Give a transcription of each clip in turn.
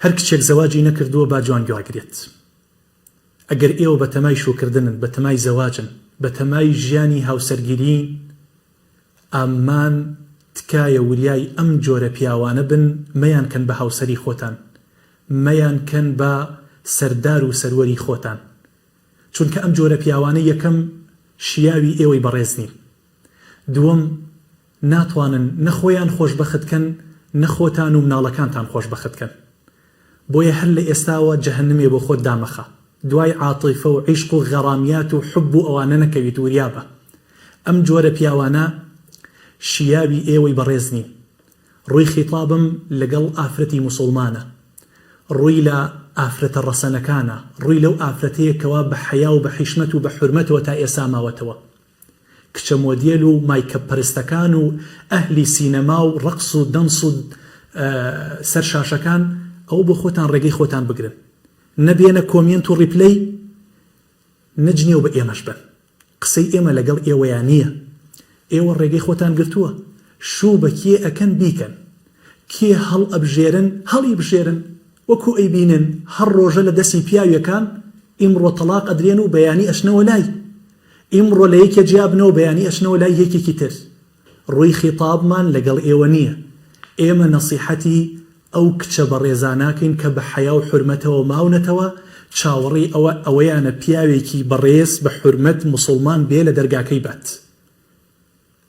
هەر کچێک زەواجی نەکردووە با جوان گوێگرێت. ئەگەر ئێوە بەتەمای شووکردنن، بەتەمای زەواجن، بەتەمای ژیانی هاوسەرگیرین، ئامان تکایە وریای ئەم جۆرە پیاوانە بن، مەیانکەن بە هاوسەری خۆتان، مەیانکەن بە سەردار و سەروەری خۆتان. چونکە ئەم جۆرە پیاوانە یەکەم شیاوی ئێوەی بەڕێز نین. دووەم ناتوانن نە خۆیان خۆشبەخت کەن نە خۆتان و مناڵەکانتان خۆشبەخت کەن. بۆیە هەر لە ئێستاوە جەهەنمێ بۆ خۆت دامەخە. دوای عاتیفە و عیشق و غەرامیات و حوب و ئەوانە نەکەویت وریابە. ئەم جۆرە پیاوانە شیاوی ئێوەی بەڕێز نین. ڕووی خیتابم لەگەڵ ئافرەتی موسوڵمانە. ڕووی لە ئافرەتە ڕەسەنەکانە، ڕووی لەو ئافرەتەیە کەوا بە حەیا و بە حیشمەت و بە حورمەتەوە تا ئێستا ماوەتەوە. کچە مۆدێل و مایکەپ پەرستەکان و ئەهلی سینەما و ڕەقس و دەنس و سەر شاشەکان ئەوە بۆ خۆتان ڕێگەی خۆتان بگرن نە بێنە comment و reply نە جنێو بە ئێمەش بەن قسەی ئێمە لەگەڵ ئێوەیا نییە ئێوە ڕێگەی خۆتان گرتووە شوو بە کێ ئەکەن بیکەن کێ هەڵ ئەبژێرن هەڵی بژێرن وەکو ئەیبینن هەر ڕۆژە لە دەسی پیاوێکان ئیمڕۆ تەڵاق ئەدرێن و بەیانی ئەچنەوە لای ئیمڕۆ لە یەکێ جیا بنەوە بەیانی ئەچنەوە لای یەکێکی تر. ڕووی خیتابمان لەگەڵ ئێوە نییە. ئێمە نەسیحەتی ئەو کچە بەڕێزاناکەین کە بە حەیا و حورمەتەوە ماونەتەوە، چاوەڕێی ئەوە ئەوەیانە پیاوێکی بەڕێز بە حورمەت موسوڵمان بێ لە دەرگاکەی بات.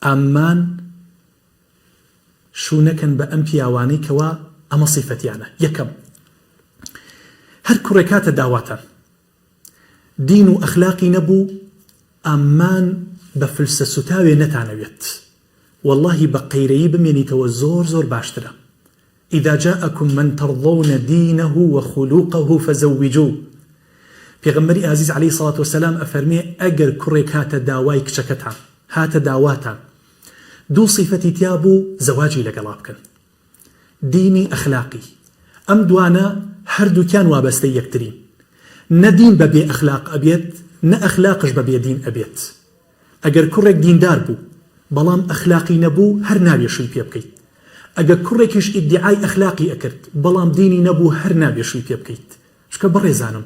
ئامان شوو نەکەن بە ئەم پیاوانەی کەوا ئەمە سیفەتیانە. یەکەم، هەر کوڕێک هاتە داواتان. دین و ئەخلاقی نەبوو ئامان بە فلسە سوتاوێ نەتانەوێت وەڵاهی بە قەیرەیی بمێنیتەوە زۆر زۆر باشترە اذا جاءکم من ترضون دینه وخلقه فزوجوه پێغەمبەری ئازیز علیە سڵات وسلام ئەفەرمێ ئەگەر کوڕێک هاتە داوای کچەکەتان هاتە داواتان دوو سیفەتی تیا بوو زەواجی لەگەڵا بکەن دینی ئەخلاقی، ئەم دوانە هەردووکیان وابەستەی یەکترین. نە دین بە بێ ئەخلاق ئەبێت، نە ئەخلاقش بە بێ دین ئەبێت. ئەگەر کوڕێک دیندار بوو، بەڵام ئەخلاقی نەبوو هەر نابێ شووی پێ بکەیت. ئەگە کوڕێکیش ئیدیعای ئەخلاقی ئەکرد، بەڵام دینی نەبوو هەر نابێ شووی پێ بکەیت. چونکە بەڕێزانم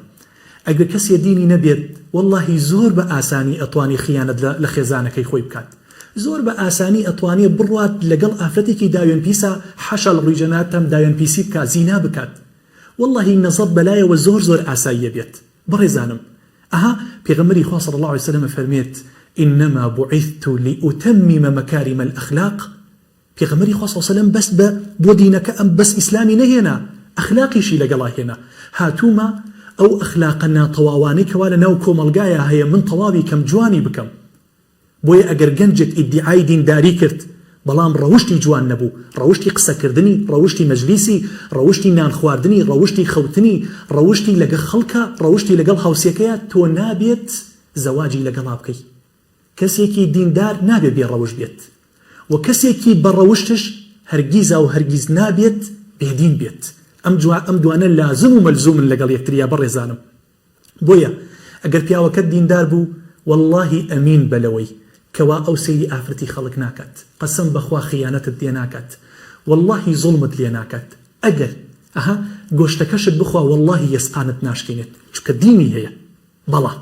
ئەگەر کەسێ دینی نەبێت وەڵاهی زۆر بە ئاسانی ئەتوانێ خیانەت لە لە خێزانەکەی خۆی بکات زۆر بە ئاسانی ئەتوانێ بڕوات لەگەڵ ئافرەتێکی داوێن پیسا حاشا لە ڕووی جەنابتان داوێن پیسی بکات زینا بکات وەڵاهی نەزەر بەلایەوە زۆر زۆر ئاساییە بێت بەڕێزانم ئەها پێغەمبەری خوا صلی اللە علیە وسلم ئەفەرموێت انما بعثت لاتمم مکارم الاخلاق پێغەمبەری خوا صلی اللە علیە وسلم بەس بە بۆ دینەکە ئەم بەس ئیسلامی نەهێنا ئەخلاقیشی لەگەڵا هێنا هاتوومە ئەو ئەخلاقە ناتەواوانەی کەوا لە ناو کۆمەڵگایا هەیە من تەواوی کەم جوانی بکەم بۆیە ئەگەر گەنجێک ئیدیعای دینداری کرد بەڵام ڕەوشتی جوان نەبوو ڕەوشتی قسەکردنی ڕەوشتی مەجلیسی ڕەوشتی نان خواردنی ڕەوشتی خەوتنی ڕەوشتی لەگە خەڵکا ڕەوشتی لەگەڵ هاوسێکەیا تۆ نابێت زەواجی لەگەڵا بکەی کەسێکی دیندار نابێ بێ ڕەوشت بێت وە کەسێکی بە ڕەوشتش هەرگیزا و هەرگیز نابێت بێ دین بێت ئەم جوا ئەم دوانە لازم و مەلزومن لەگەڵ یەکتریا بەڕێزانم بۆیە ئەگەر پیاوەکەت دیندار بوو وەڵاهی ئەمین بە لەوەی کەوا ئەو سەیری ئافرەتی خەڵک ناکات قەسەم بەخوا خیانەتت لێ ناکات وەڵاهی زوڵمت لێ ناکات ئەگەر ئەها گۆشتەکەشت بخوا وەڵاهی یەسقانت ناشکێنێت چونکە دینی هەیە بەڵام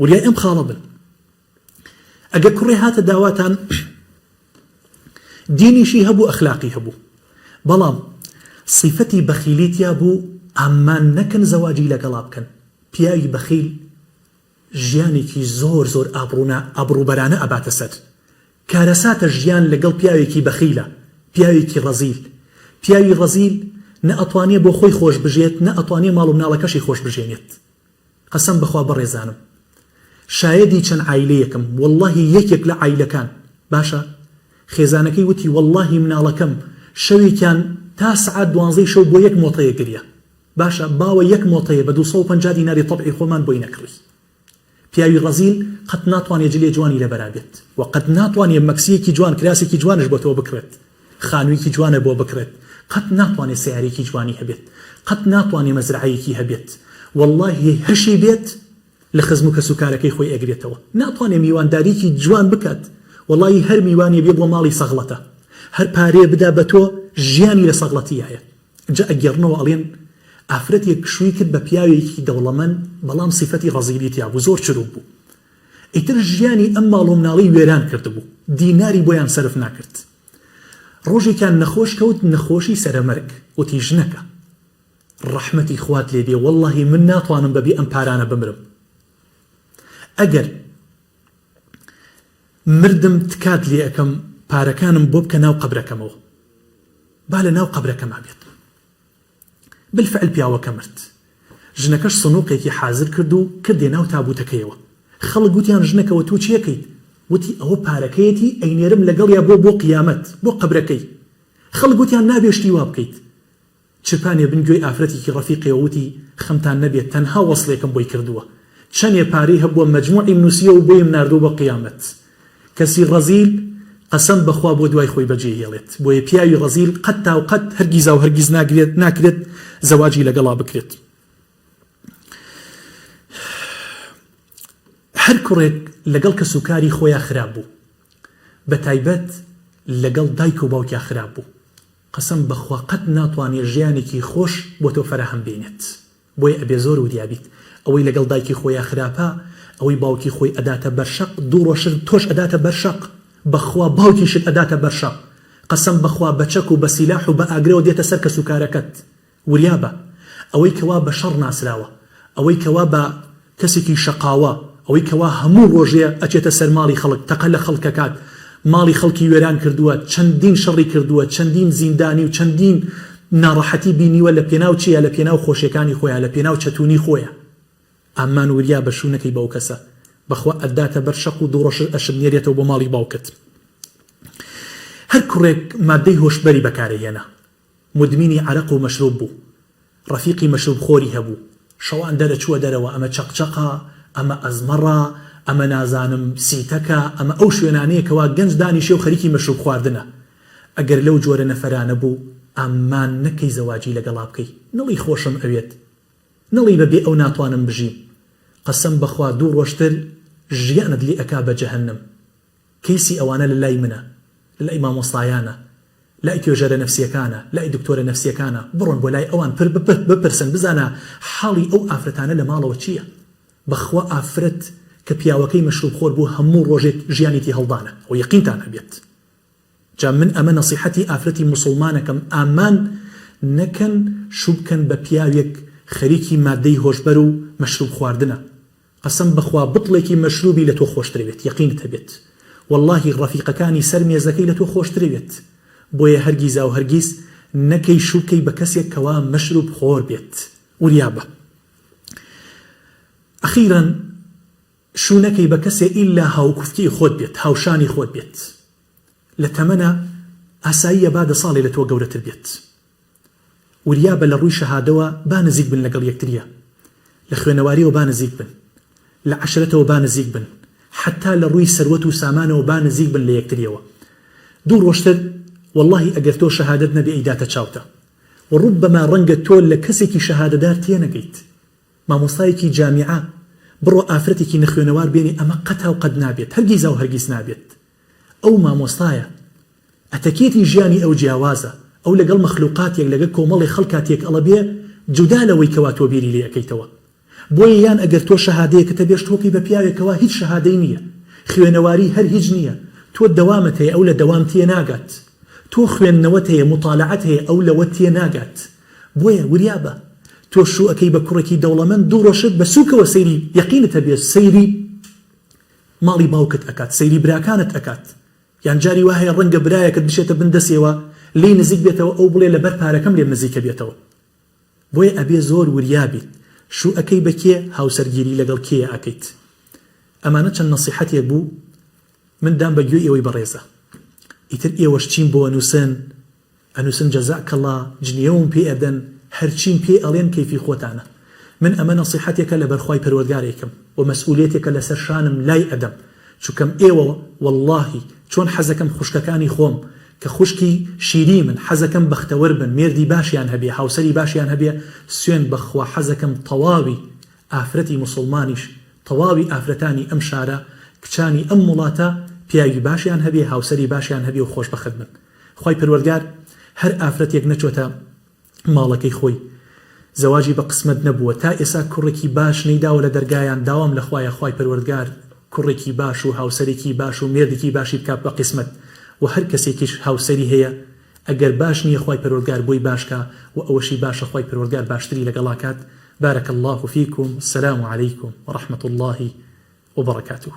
وریای ئەم خاڵە بن ئەگەر کوڕێ هاتە داواتان دینیشی هەبوو ئەخلاقی هەبوو بەڵام سیفەتی بەخیلی تیا بوو ئامان نەکەن زەواجی لەگەڵا بکەن پیاوی بەخیل ژیانێکی زۆر زۆر ئابڕونا ئابڕوبەرانە ئەباتە سەر کارەساتە ژیان لەگەڵ پیاوێکی بەخیلە پیاوێکی ڕەزیل پیاوی ڕەزیل نە ئەتوانێ بۆ خۆی خۆش بژێت نە ئەتوانێ ماڵ و مناڵەکەشی خۆش بژێنێت قەسەم بەخوا بەڕێزانم شایەدی چەند عایلەیەکم وەڵاهی یەکێک لە عایلەکان باشە خێزانەکەی وتی وەڵاهی مناڵەکەم شەوێکیان تا سەعات دوانزەی شەو بۆ یەک مۆتەیە گریا باشە باوە یەک مۆتەیە بە 250 دیناری تەبعی خۆمان بۆی نەکڕی پیاوی ڕەزیل قەت ناتوانێ جلێ جوانی لەبەرا بێت و قەت ناتوانێ مەکسیەکی جوان کراسێکی جوانش بۆ تۆ بکڕێت خانوویەکی جوانە بۆ بکڕێت قەت ناتوانێ سەیارەیەکی جوانی هەبێت قەت ناتوانێ مەزرەعەیەکی هەبێت وەڵاهی هەشی بێت لە خزم و کەسوکارەکەی خۆی ئەگرێتەوە ناتوانێ میوانداریکی جوان بکات وەڵاهی هەر میوانێ بێ بۆ ماڵی سەغڵەتە هەر پارەیە بدا بە تۆ ژیانی لە سەغڵەتیایە جا ئەگێڕنەوە ئەڵێن. ئافرەتێک شووی کرد بە پیاوێکی دەوڵەمەند بەڵام سیفەتی ڕەزیلی تیا بوو زۆر چروک بوو ئیتر ژیانی ئەم ماڵ و مناڵەی وێران کردبوو دیناری بۆیان سەرف ناکرد ڕۆژێکیان نەخۆش کەوت نەخۆشی سەرەمەرگ وتی ژنەکە ڕەحمەتی خوات لێ بێ وەڵاهی من ناتوانم بەبێ ئەم پارانە بمرم ئەگەر مردم تکات لێ ئەکەم پارەکانم بۆ بکە ناو قەبرەکەمەوە با لە ناو قەبرەکەما بێت بالفعل پیاوەکە مرد ژنەکەش سنوقێکی حازر کرد و کردیە ناو تابوتەکەیەوە خەڵک وتیان ژنەکەوە تۆ چیەکەیت وتی ئەوە پارەکەیەتی ئەینێرم لەگەڵیا بۆ بۆ قیامەت بۆ قەبرەکەی خەڵک وتیان نابێ شتی وا بکەیت چرپانیە بن گوێی ئافرەتێکی ڕەفیقیەوە وتی، خەمتان نەبێت تەنها وەسڵێکم بۆی کردووە چەنێ پارەی هەبووە مەجموعیم نوسیەوە و بۆیم ناردووە بۆ قیامەت. کەسی ڕەزیل قەسەم بەخوا بۆ دوای خۆی بەجێ هێڵێت بۆیە پیاوی ڕەزیل قەت تاو قەت هەرگیزاو هەرگیز ناگرێت ناکرێت زەواجی لەگەڵا بکرێت. هەر کوڕێک لەگەڵ کەسوکاری خۆیا خراپ بوو بەتایبەت لەگەڵ دایک و باوکیا خراپ بوو قەسەم بەخوا قەت ناتوانێ ژیانێکی خۆش بۆ تۆ فەراهەم بێنێت بۆیە ئەبێ زۆر وریا بیت ئەوەی لەگەڵ دایکی خۆیا خراپە ئەوەی باوکی خۆی ئەداتە بەر شەق دوو ڕۆژتر تۆش ئەداتە بەر شەق بەخوا باوکیشت ئەداتە بەر شەق قەسەم بەخوا بە چەک و بە سیلاح و بە ئاگرەوە دێتە سەر کەسوکارەکەت وریابە ئەوەی کەوا بە شەڕ ناسراوە، ئەوەی کەوا بە کەسێکی شەقاوە، ئەوەی کەوا هەموو ڕۆژێ ئەچێتە سەر ماڵی خەڵک تەقە لە خەڵک ئەکات، ماڵی خەڵکی وێران کردووە، چەندین شەڕی کردووە، چەندین زیندانی و چەندین ناڕەحەتی بینیوە لە پێناو چیا؟ لە پێناو خۆشیەکانی خۆیا، لە پێناو چەتونی خۆیا. ئامان وریا بە شوو نەکەی بەو کەسە، بەخوا ئەتداتە بەر شەق و دوو ڕۆژ ئەشت نێرێتەوە بۆ ماڵی باوکت. هەر کوڕێک مادەی هۆشبەری بەکارئەهێنا، مودمینی عەرەق و مەشروب بوو. ڕەفیقی مەشروب خۆری هەبوو. شەوان دەرەچووە دەرەوە ئەمە چەقچەقە، ئەمە ئەزمەڕە، ئەمە نازانم سیتەکە، ئەمە ئەو شوێنانەیە کەوا گەنج دانیشێ و خەریکی مەشروب خواردنە. ئەگەر لەو جۆرە نەفەرانە بوو، ئامان نەکەی زەواجی لەگەڵا بکەی. نەڵێی خۆشم ئەوێت. نەڵێی بە بێ ئەو ناتوانم بژیم. قەسەم بەخوا دوو ڕۆژتر ژیانت لێ ئەکا بە جەهەنم. کەیسی ئەوانە لە لای منە، لە لای مامۆستایانە، لای توێژەرە نەفسیەکانە، لای دکتۆرە نەفسیەکانە، بڕۆن بۆ لای ئەوان بپرسن بزانە حاڵی ئەو ئافرەتانە لە ماڵەوە چیە؟ بەخوا ئافرەت کە پیاوەکەی مەشروب خۆر بوو هەموو ڕۆژێک ژیانی تێهەڵدانە ئەوە یەقینتان هەبێت. جا من ئەمە نەسیحەتی ئافرەتی موسوڵمانەکەم ئامان نەکەن شوو بکەن بە پیاوێک خەریکی مادەی هۆشبەر و مەشروب خواردنە قەسەم بەخوا بتڵێکی مەشروبی لە تۆ خۆشترەوێت یەقینت هەبێت وەڵاهی ڕەفیقەکانی سەر مێزەکەی لە تۆ خۆشترەوێت بۆیە هەرگیزاو هەرگیز نەکەی شوو بکەی بە کەسێک کەوا مەشروب خۆر بێت وریابە ئەخیرەن شوو نەکەی بە کەسێ ئیلا هاوکوفتی خۆت بێت هاوشانی خۆت بێت لە تەمەنا ئاساییە با دە ساڵێ لە تۆ گەورەتر بێت وریابە لە ڕووی شەهادەوە با نزیک بن لەگەڵ یەکتریا لە خوێنەواریەوە با نزیک بن لە عەشرەتەوە با نزیک بن حەتا لە ڕووی سەروەت و سامانەوە با نزیک بن لە یەکتریەوە دوو ڕۆژتر وەڵاهی ئەگەر تۆ شەهادەت نەبێ ئەیداتە چاوتا وە ڕوبەما ڕەنگە تۆ لە کەسێکی شەهادەدار تێنەگەیت مامۆستایەکی جامیعە بڕۆ ئافرەتێکی نەخوێنەوار بێنێ ئەمە قەتاو قەت نابێت هەرگیزاو هەرگیز نابێت ئەو مامۆستایە ئەتەکێتی ژیانی ئەو جیاوازە ئەو لەگەڵ مەخلوقاتێک لەگە کۆمەڵێ خەڵکا تێکئەڵەبێ جودا لەوەی کەوا تۆ بیری لێ ئەکەیتەوە بۆیە یان ئەگەر تۆ شەهادەیەکت هەبێ شوو بکەی بە پیاوێک کەوا هیچ شەهادەی نیە خوێنەواری هەر هیچ نیە تۆ دەوامت هەیە ئەو لە دەوام تێناگات تۆ خوێندنەوەت هەیە موتالەعەت هەیە ئەو لەوە تێناگات بۆیە وریابە تۆ شوو ئەکەی بە کوڕێکی دەوڵەمەند دوو ڕۆژت بە سوکەوە سەیری یەقینت هەبێ سەیری ماڵی باوکت ئەکات سەیری براکانت ئەکات یان جاری وا هەیە ڕەنگە برایەکت بچێتە بن دەسێوە لێی نزیک بێتەوە ئەو بڵێ لەبەر پارەکەم لێم نزیکە بێتەوە بۆیە ئەبێ زۆر وریا بیت شوو ئەکەی بە کێ هاوسەرگیری لەگەڵ کێیا ئەکەیت ئەمانە چەند نەسیحەتێک بوو من دام بە گوێی ئێوەی بەڕێزا ئیتر ئێوەش چیم بۆ ئەنوسن ئەنوسن جزاک اللە جنێوم پێ ئەدەن هەرچیم پێ ئەڵێن کەیفی خۆتانە من ئەمە نەسیحەتێکە لەبەر خوای پەروەردگار ئەیکەم وە مەسئولیەتێکە لەسەر شانم لای ئەدەم چونکەم ئێوە وەڵاهی چۆن حەزەکەم خوشکەکانی خۆم کە خوشکی شیری من حەزەکەم بەختەوەر بن مێردی باشیان هەبێ هاوسەری باشیان هەبێ سوێند بەخوا حەزەکەم تەواوی ئافرەتی موسڵمانیش تەواوی ئافرەتانی ئەم شارە کچانی ئەم وڵاتە پیاوی باشیان هەبێ هاوسەری باشیان هەبێ و خۆشبەخت بن خوای پەروەردگار هەر ئافرەتێک نەچۆتە ماڵەکەی خۆی. زەواجی بە قسمەت نەبووە تا ئێسا کوڕێکی باش نەیداوە لە دەرگایان داوام لە خوایە خوای پەروەردگار کوڕێکی باش و هاوسەرێکی باش و مێردێکی باشی بکات بە قیسمەت وە هەر کەسێکیش هاوسەری هەیە ئەگەر باش نیە خوای پەروەردگار بۆی باش کا وە ئەوەشی باشە خوای پەروەردگار باشتری لەگەڵا کات بارک اللە فیکم السلام علیکم ورحمە اللە وبرکاته.